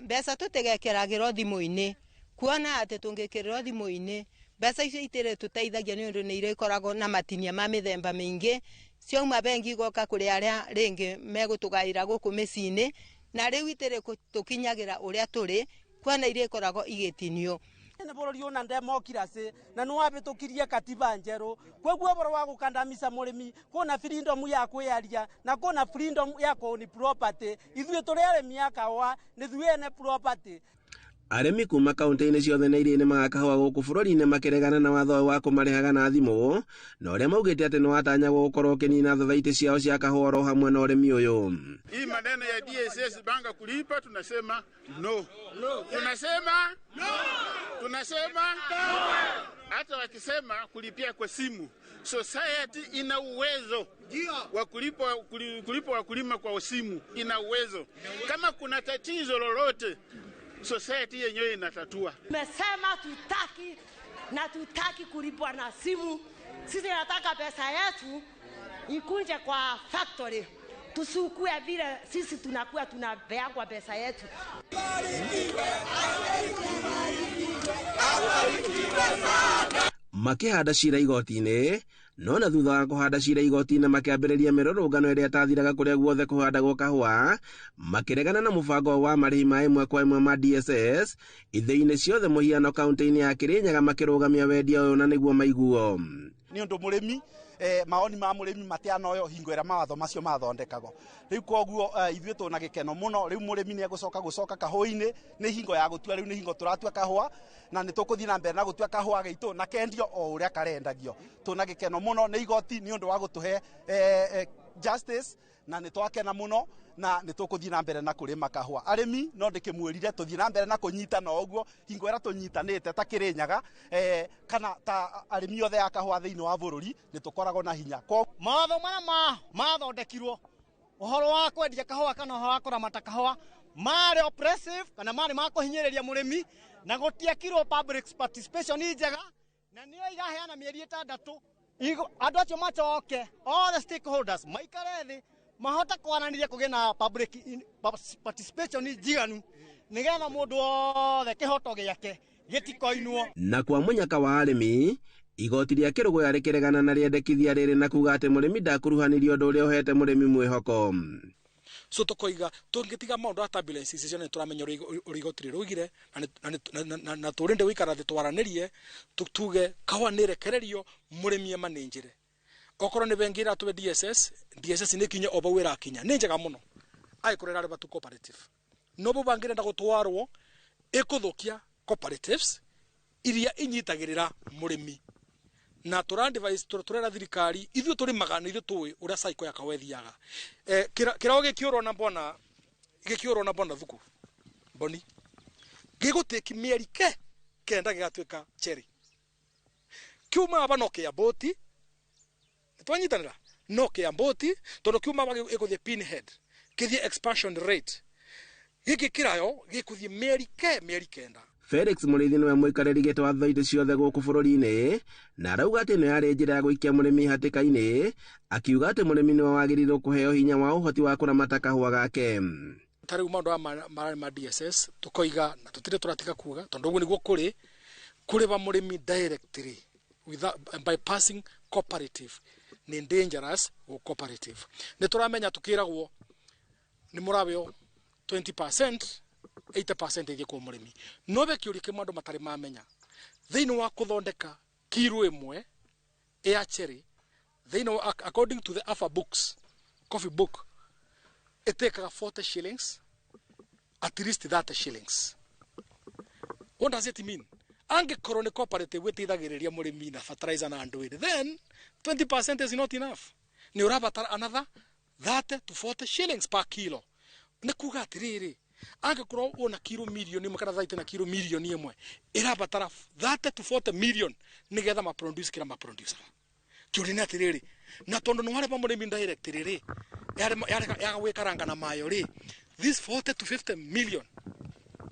Mbeca tũtigekĩragĩrwo thimũ-inĩ kuona atĩ tũngĩkĩrĩrwo thimũ-inĩ mbeca icio itirĩ tũteithagia nĩ ũndũ nĩ irĩkoragwo na matinia ma mĩthemba mĩingĩ ciauma bengi igoka kũrĩ arĩa rĩngĩ megũtũgaĩra gũkũ mĩciĩ-inĩ na rĩu itirĩ tũkinyagĩra ũrĩa tũrĩ kuona irĩkoragwo igĩtinio. Nĩ bũrũri ũna democracy na nĩ wabĩtũkirie katiba njerũ koguo ũhoro wa gũkandamiza mũrĩmi kwĩna freedom ya kwĩyaria na kwĩna freedom ya kũown property ithuĩ tũrĩ arĩmi a kahũa nĩ ithuĩ ene property. Arĩmi kuma kaunti-inĩ ciothe na iria nĩmaga kahũa gũkũ bũrũri-inĩ makĩregana na watho ũyũ wa kũmarĩhaga na thimũ, na ũrĩa maugĩte atĩ nĩwatanyagwo gũkorwo ũkĩnina thothaitĩ ciao cia kahũa oro hamwe na ũrĩmi ũyũ. Hii maneno ya DSS banga kulipa, tunasema no, no. Tunasema no. Tunasema no. Hata wakisema kulipia kwa simu, society ina uwezo wa kulipa wakulima kwa simu, ina uwezo. Kama kuna tatizo lolote, society yenyewe inatatua. Tumesema tutaki na tutaki kulipwa na simu. Sisi tunataka pesa yetu ikunje kwa factory. Tusukue vile sisi tunakuwa tunapeangwa pesa yetu. Makĩhanda cira igoti-inĩ, no na thutha wa kũhanda cira igoti-inĩ makĩambĩrĩria mĩrũrũngano ĩrĩa ĩtathiraga kũrĩa guothe kũhandagwo kahũa, makĩregana na mũbango wa marĩhi ma ĩmwe kwa ĩmwe ma DSS ithĩi-inĩ ciothe mũhiano kaunti-inĩ ya Kirinyaga, makĩrũgamia wendia ũyũ na nĩguo maiguo. Nĩ ũndũ mũrĩmi maoni ma mũrĩmi matianoyo hingo ĩrĩa mawatho macio mathondekagwo. Rĩu koguo ithuĩ tũna gĩkeno mũno. Rĩu mũrĩmi nĩ egũcoka gũcoka kahũa-inĩ, nĩ hingo ya gũtua, rĩu nĩ hingo tũratua kahũa na nĩ tũkũthiĩ na mbere na gũtua kahũa gaitũ na kendio o ũrĩa karendagio. Tũna gĩkeno mũno nĩ igoti nĩ ũndũ wa gũtũhe justice na nĩ twakena mũno na nĩ tũkũthiĩ na mbere na kũrĩma kahũa. Arĩmi no ndĩkĩmwĩrire tũthiĩ na mbere na kũnyitana o ũguo hingo ĩrĩa tũnyitanĩte ta Kĩrĩnyaga kana ta arĩmi othe a kahũa thĩinĩ wa bũrũri nĩ tũkoragwo na hinya. Mawatho marĩa mathondekirwo ũhoro wa kwendia kahũa kana ũhoro wa kũramata kahũa marĩ oppressive kana marĩ ma kũhinyĩrĩria mũrĩmi na gũtiekirwo public participation njega, na nĩyo iraheana mĩeri 6 andũ acio macoke all the stakeholders maikare thĩ mahota kwaranĩria kũgĩe na public participation njiganu nĩgetha mũndũ wothe kĩhoto gĩake gĩtikoinwo. Na kwa mũnyaka wa arĩmi, igoti rĩa Kĩrũgũya rĩkĩregana na rĩendekithia rĩrĩ na kuga atĩ mũrĩmi ndakuruhanirio ũndũ ũrĩa ũhete mũrĩmi mwĩhoko. So tukoiga tũngĩtiga maũndũ a turbulence icio nĩ tũramenya ũrĩa igoti rĩrũigire na tũrinde gũikara thĩ twaranĩrie tuge kahũa nĩ ĩrekererio mũrĩmi amanĩnjĩre. Okorwo nĩ bengi ĩratũhe DSS, DSS nĩ kinye o bau ĩrakinya nĩ njega mũno angĩkorwo ĩrarĩba tu cooperative, no bau bangĩrenda gũtwarwo ĩkũthũkia cooperatives iria inyitagĩrĩra mũrĩmi. Na tũrera thirikari ithuĩ tũrĩmaga na ithuĩ tũĩ ũrĩa cycle ya kahũa ĩthiaga. Kĩrao gĩkĩũrwo na mbona gĩkĩũrwo na mbona thuku mboni gĩgũtĩki mĩeri kenda gĩgatuĩka cherry kiuma aba no kĩa mbũti twanyitanĩra no kĩa mbũti tondũ kiuma aba gĩgũthiĩ pinhead kĩthiĩ expansion rate gĩkĩ kĩrayo gĩkũthiĩ mĩeri 9. Felix Mũrĩithi nĩwe mũikarĩri gĩtĩ wa thothaitĩ ciothe gũkũ bũrũri-inĩ na arauga atĩ ĩno yarĩ njĩra ya gũikia mũrĩmi hatĩka-inĩ, akiuga atĩ mũrĩmi nĩwe wagĩrĩirwo kũheo hinya wa ũhoti wa kũramata kahũa gake. Ta rĩu maũndũ aya mararĩ ma DSS tũkoiga na tũtirĩ tũratiga kuga tondũ ũguo nĩguo kũrĩ kũrĩba mũrĩmi directly without bypassing cooperative nĩ dangerous gũ cooperative. Nĩ tũramenya tũkĩragwo nĩ mũrabeo 20% 80% ĩthiĩ kwa mũrĩmi, no be kĩũria kĩmwe andũ matarĩ mamenya thĩinĩ wa kũthondeka kiro ĩmwe ya cherry thĩinĩ wa according to the AFA books coffee book ĩtĩkaga 40 shillings at least 30 shillings. What does it mean? Angĩkorwo nĩ cooperative ĩteithagĩrĩria mũrĩmi na fertilizer na andũ ĩrĩ, then 20% is not enough. Nĩ ũrabatara another 30 to 40 shillings per kilo. Nĩ kuga atĩrĩrĩ, angĩkorwo wona kiro mirioni ĩmwe kana thaitĩ na kiro mirioni ĩmwe ĩrabatara 30 to 40 million nĩgetha maproduce kĩrĩa maproduce. Kĩũria nĩ atĩrĩrĩ, na tondũ nĩ warĩba mũrĩmi direct rĩrĩ yaga gwĩkaranga na mayo rĩ, this 40 to 50 million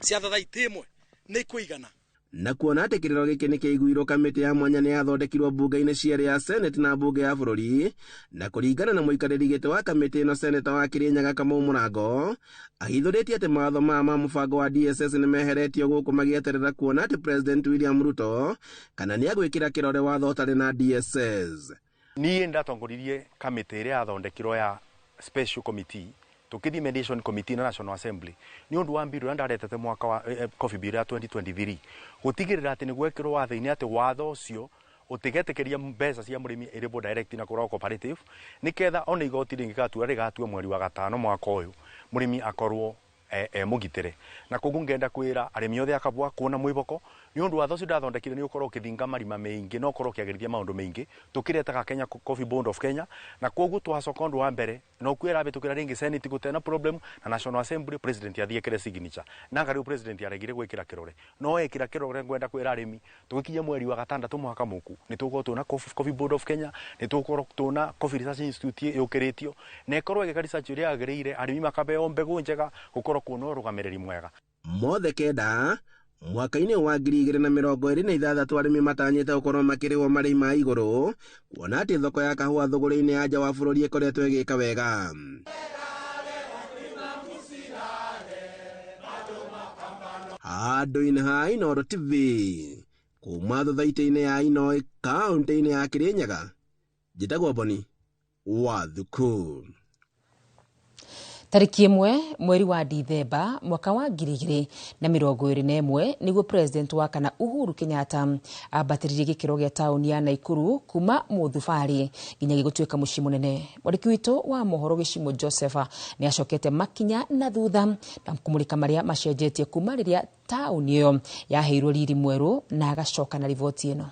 cia thathaitĩ ĩmwe nĩ ikũigana. Na kuona atĩ kĩrĩro gĩkĩ nĩ kĩaiguirwo, kamĩtĩ ya mwanya nĩ yathondekirwo mbunge-inĩ cierĩ ya Senate na mbunge ya bũrũri, na kũringana na mũikarĩri gĩtĩ wa kamĩtĩ ĩno Seneta wa Kĩrĩnyaga Kamau Mũrango ahithũrĩtie atĩ mawatho maya ma mũbango wa DSS nĩ meheretio gũkũ magĩeterera kuona atĩ President William Ruto kana nĩ agwĩkĩra kĩrore watho ũtarĩ na DSS. Niĩ ndatongoririe kamĩtĩ ĩrĩa yathondekirwo ya special committee tukithi mediation committee na National Assembly ni undu wa mbiru ndaretete mwaka wa coffee bill ya 2023 gutigirira ati ni gwekirwo watho-ini ati watho ucio utigetekeria mbeca cia murimi iribwo direct na kura cooperative niketha ona igoti ringikatua rigatua mweri wa gatano mwaka uyu murimi akorwo e mugitire. Na koguo ngenda kwira arimi othe akabwa kuona mwiboko ni undu watho ucio ndathondekire ni ukorwo ukithinga marima maingi na ukorwo ukiagirithia maundu maingi tukiretaga Kenya Coffee Board of Kenya. Na koguo twacoka undu wa mbere no kwira bitukira ringi Senate gutena problem na National Assembly president athiekere signature na ngari president aregire gwikira kirore no ekira kirore. Ngwenda kwira arimi tugikinya mweri wa gatandatu mwaka muku ni tugukorwo tuna Coffee Board of Kenya, ni tugukorwo tuna Coffee Research Institute yukiritio na ikorwo igika research iria yagiriire arimi makabeo mbegu njega gukorwo kuona urugamiriri mwega. Mothe kenda mwaka-inĩ wa 2026 arĩmi matanyĩte gũkorwo makĩrĩhwo marĩhi ma igũrũ kuona atĩ thoko ya kahũa thũgũrĩ-inĩ ya nja wa bũrũri ĩkoretwo ĩgĩka wega. Handũ-inĩ ha Inooro TV kuma thuthaitĩ-inĩ ya Inoĩ kaũntĩ-inĩ ya Kirinyaga, njĩtagwo Boni wa Thuku. Tariki 1 mweri wa Dithemba mwaka wa 2021 niguo president wa kana Uhuru Kenyatta ambatĩririe gĩkĩro gĩa taũni ya Naikuru kuma Mũthubarĩ nginya gĩgũtuĩka mũciĩ mũnene. Mwandĩki witũ wa mohoro Gĩcimo Joseph nĩ acokete makinya na thutha na kũmũrĩka marĩa macenjetie kuma rĩrĩa taũni ĩyo yaheirwo riri mwerũ na agacoka na riboti ĩno.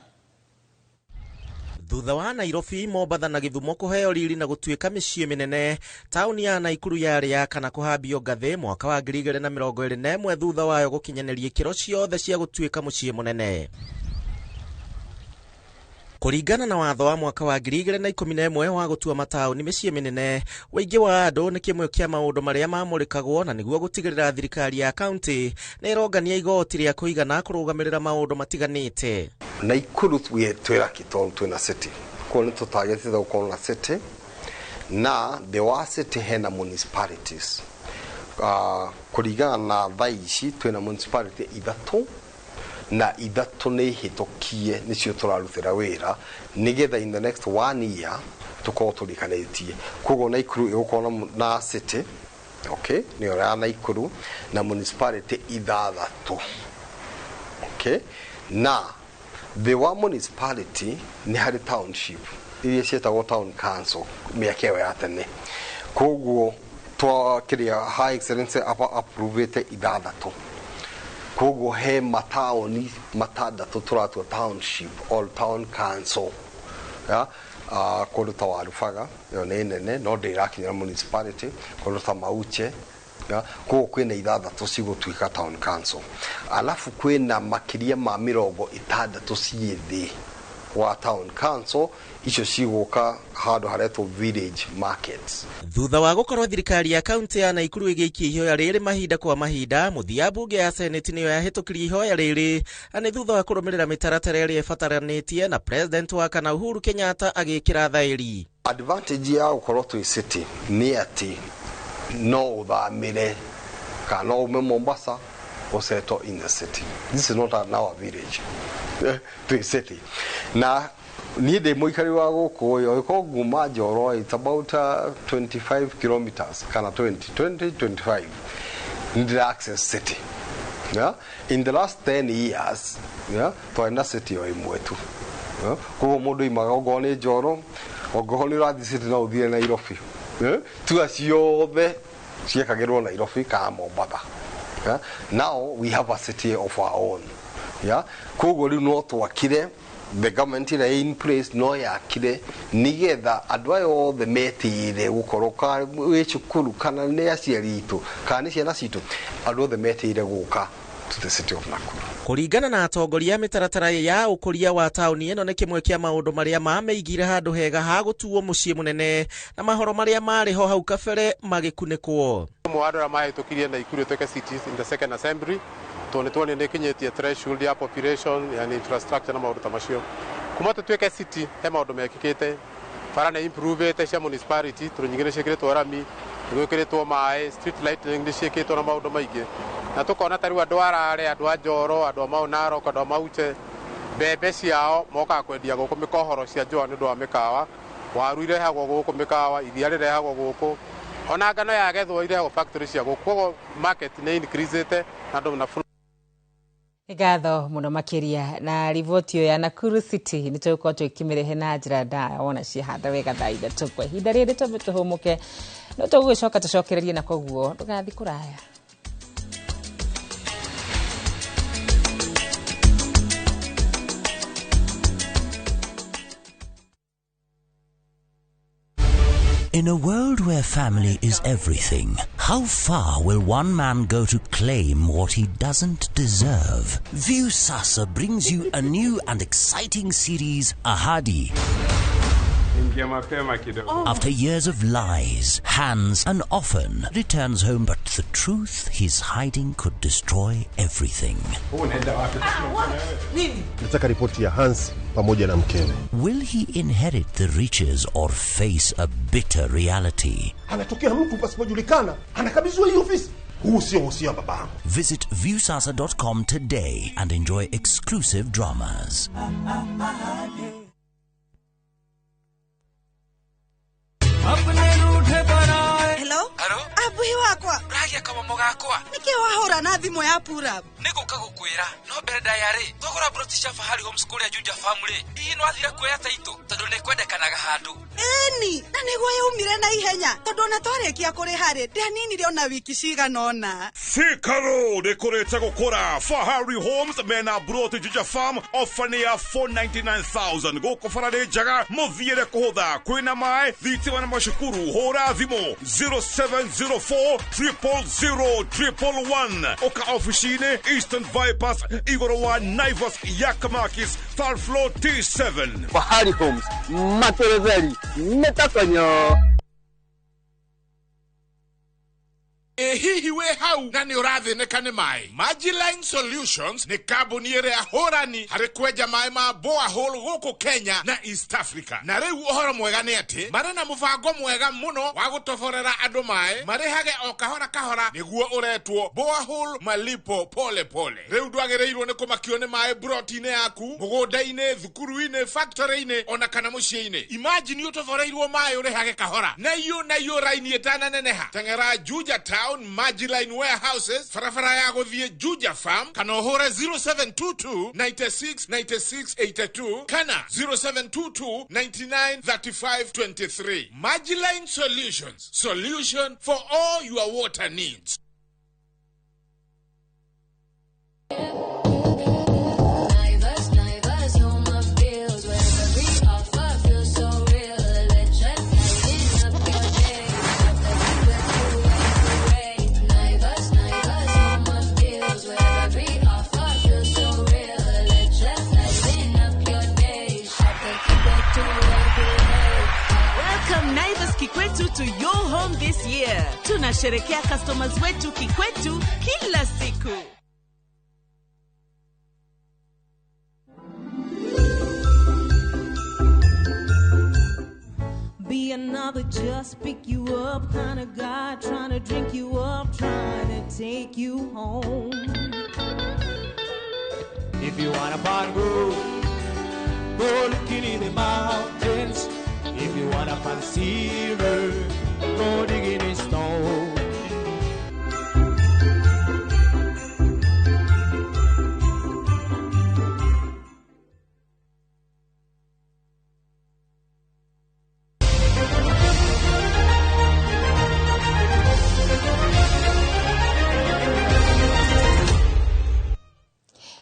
Thutha wa Nairobi, Mombatha na Githumo kũheo riri na gũtuĩka mĩciĩ mĩnene, taũni ya Naikuru yarĩ ya kana kũhambio ngathĩ mwaka wa 2021 thutha wayo gũkinyanĩria ikĩro ciothe cia gũtuĩka mũciĩ mũnene. Kũringana na watho wa mwaka wa 2011 wa gũtua mataũni mĩciĩ mĩnene, ũingĩ wa andũ nĩ kĩmwe kĩa maũndũ marĩa mamũrĩkagwo na nĩguo gũtigĩrĩra thirikari ya kaũntĩ nĩ ĩrongania igoti rĩa kũigana kũrũgamĩrĩra maũndũ matiganĩte. Naikuru twĩ lucky tondũ twĩna city, koguo nĩ tũtargetĩte gũkorwo na city na thĩ wa city hena municipalities. Kũringana na thaa ici twĩna municipality 3 na 3 nĩ hĩtũkie nĩcio tũrarutĩra wĩra nĩgetha in the next 1 year tũkorwo tũrĩkanĩtie. Koguo Naikuru ĩgũkorwo na city, okay, nĩyo ya Naikuru na municipality 6, okay, na thĩ wa municipality nĩ harĩ township iria ciĩtagwo town council mĩaka ĩyo ya tene. Koguo twakĩrĩa High Excellency approvĩte 6, koguo he mataũni 6 tũratua township or town council ya kũndũ ta Warubaga ĩyo nĩ nene no ndĩrakinyĩra municipality, kũndũ ta Mauche ya koguo kwĩna 6 cigũtuĩka town council, alafu kwĩna makĩria ma 60 ciĩ thĩ wa town council icio cigũka handũ haretwo village markets. Thutha wa gũkorwo thirikari ya kaũntĩ ya Naikuru ĩgĩikia ihoya rĩrĩ mahinda kwa mahinda, mũthia mbunge ya Senate nĩyo yahĩtũkirie ihoya rĩrĩ na nĩ thutha wa kũrũmĩrĩra mĩtaratara ĩrĩa ĩbataranĩtie na president wa kana Uhuru Kenyatta agĩkĩra thaĩri. Advantage ya gũkorwo twĩ city nĩ atĩ no ũthamĩre kana no ume Mombasa ũsettle in the city. This is not now a village. Twĩ city. Na niĩ ndĩ mũikari wa gũkũ ĩ, ũgĩkorwo nguma Njoro it's about 25 kilometers kana 20 25 ndĩra access city. Yeah? In the last 10 years, yeah, twarĩ na city o ĩmwe tu. Yeah? Koguo mũndũ oimaga ongorwo nĩ Njoro, ongorwo nĩ ũrathiĩ city no ũthiĩ Nairobi. Yeah? Tua ciothe ciekagĩrwo Nairobi kana Mombatha. Yeah? Now we have a city of our own. Yeah? Koguo rĩu no twakire the government ĩrĩa in place no yakire nĩgetha andũ aya othe metĩire gũkorwo wĩ cukuru kana nĩ aciari itũ kana nĩ ciana citũ, andũ othe metĩire gũka to the city of Nakuru. Kũringana na atongoria, mĩtaratara ya ũkũria wa taũni ĩno nĩ kĩmwe kĩa maũndũ marĩa mamĩigire handũ hega ha gũtuo mũciĩ mũnene na mahoro marĩa marĩ ho hau kabere magĩkunĩkwo. Ũmwe wa andũ arĩa mahĩtũkirie Naikuru ĩtuĩke city in the second assembly tondũ nĩ tuonire nĩ ĩkinyĩtie threshold ya population, yani infrastructure na maũndũ ta macio. Kuma tũtuĩke city he maũndũ mekĩkĩte, bara nĩ improvĩte cia municipality tondũ nyingĩ nĩ ciĩkĩrĩtwo rami, nĩ gwĩkĩrĩtwo maĩ, street lighting nĩ ciĩkĩtwo na maũndũ maingĩ. Na tũkona ta rĩu andũ a Rare, andũ a Njoro, andũ a Mau Narok, andũ a Mauche, mbembe ciao mokaga kwendia gũkũ mĩkohoro cia njũa nĩ ũndũ wa mĩkawa, waru irehagwo gũkũ mĩkawa, iria rĩrehagwo gũkũ, ona ngano yagethwo irehagwo factory cia gũkũ. Koguo market nĩ increasĩte na andũ na Ngatho mũno makĩria na riboti ĩyo ya Nakuru City nĩ tũgũkorwo tũkĩmĩrehe na njĩra ndaya wona ciahanda wega thaa 3 kwa ihinda rĩrĩ twambe tũhũmũke no tũgũgĩcoka tũcokererie na koguo ndũgathiĩ kũraya. In a world where family is everything, how far will one man go to claim what he doesn't deserve? Viusasa brings you a new and exciting series, Ahadi. Ingia mapema kidogo. After years of lies, Hans an orphan returns home, but the truth he's hiding could destroy everything. Unaenda wapi? Nini? Nataka ripoti ya Hans pamoja na mkewe. Will he inherit the riches or face a bitter reality? Anatokea mtu pasipojulikana, anakabidhiwa hii ofisi. Huu sio uhusia wa babangu. Visit viewsasa.com today and enjoy exclusive dramas. Hello? Abuhi wakwa. Uragia kamomo gakwa. Niki wahura na thimu ya pura. Niguka gukwira no mbere ndayari twagura broti cia Fahari Homes kuria Juja Family. Hihi no athire kuoya taito tondu ni kwendekanaga handu. Eni, na niguo yaumire na ihenya tondu ona twarikia kuriha ri ndianinire ona wiki cigana ona. Thika Road ikurite gukura. Fahari Homes mena broti Juja Farm ofa ni ya 499,000 guku bara ni njega muthiire kuhutha kwina mai thitima na macukuru. Hura thimu 0704 000 111 oka ofici-inĩ Eastern Bypass igũrũ wa Naivas Yakamakis third floor T7. Fahari Homes materezeri metakonyo. Hihi we hau na nĩ ũrathĩnĩka nĩ maĩ. Majiline Solutions nĩ kambuni ĩrĩa hũrani harĩ kwenja maĩ ma borehole gũkũ Kenya na East Africa. Na rĩu ũhoro mwega nĩ atĩ marĩ na mũbango mwega mũno wa gũtoborera andũ maĩ marĩhage o kahora kahora nĩguo ũretwo borehole malipo pole pole. Rĩu ndwagĩrĩirwo nĩ kũmakio nĩ maĩ broti-inĩ yaku, mũgũnda-inĩ, thukuru-inĩ, factory-inĩ ona kana mũciĩ-inĩ. Imagine ũtoboreirwo maĩ ũrĩhage kahora na iyo raini ĩtananeneha. Teng'era Juja Town Majiline Warehouses, barabara ya gũthiĩ Juja Farm, kana ũhũre 0722 96 96 82 kana 0722 99 35 23. Majiline Solutions, solution for all your water needs. Kikwetu to your home this year. Tunasherekea customers wetu Kikwetu kila siku. Be another just pick you up kind of guy, trying to drink you up, trying to take you home. If you wanna find gold, go looking in the mountains. If you wanna find silver, go digging in stone.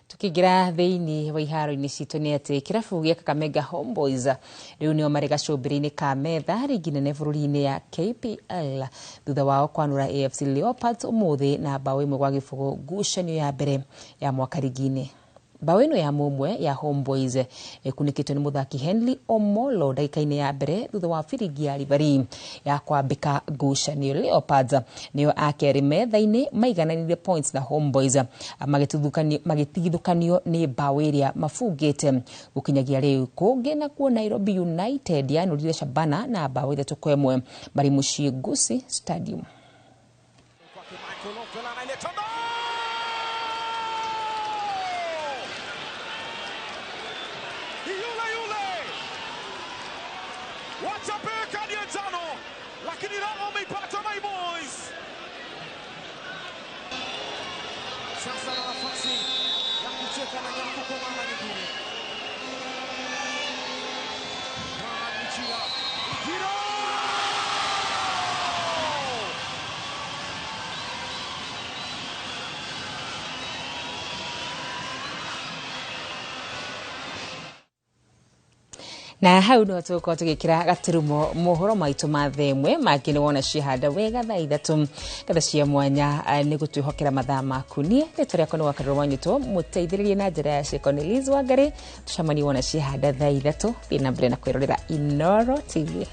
Tukigira thiini wa iharo-inĩ citũ nĩ atĩ kĩrabu gĩa Kakamega Homeboys rĩu nĩo marĩ gacũmbĩrĩ-inĩ ka metha rigi nene bũrũri-inĩ ya KPL thutha wao kwanũra AFC Leopards ũmũthĩ na mbaũ 1-0 ngucanio ya mbere ya mwaka rigi-inĩ. Mbaũ ĩno ya mũmwe ya Homeboys ĩkunĩkĩtwo nĩ mũthaki Henry Omolo ndagĩka-inĩ ya mbere thutha wa biringi ya ribari ya kwambĩka ngucanio. Leopards nĩo a kerĩ metha-inĩ maigananire points na Homeboys magĩtigithũkanio nĩ mbaũ ĩrĩa mabungĩte gũkinyagia rĩu. Kũngĩ nakuo Nairobi United yanũrire Shabana na mbaũ 3-1 marĩ mũciĩ Gusii Stadium. Wachapewe kadi ya njano, lakini Rama wameipata my boys. Sasa na nafasi ya kucheka na nyavu kwa mara nyingine. Michira, Michira! Na hau no tũgũkorwo tũgĩkĩra gaturumo mohoro maitũ ma thaa ĩmwe. Mangĩ nĩ wona ciahanda wega thaa 3. Ngatha cia mwanya nĩ gũtwĩhokera mathaa maku. Niĩ rĩtwa rĩakwa nĩ Wakarũrũ Wanyũtũ, mũteithĩrĩrie na njĩra ya ciĩko nĩ Liz Wangari. Tũcemanie wona ciahanda thaa 3. Thiĩ na mbere na kwĩrorera Inoro TV.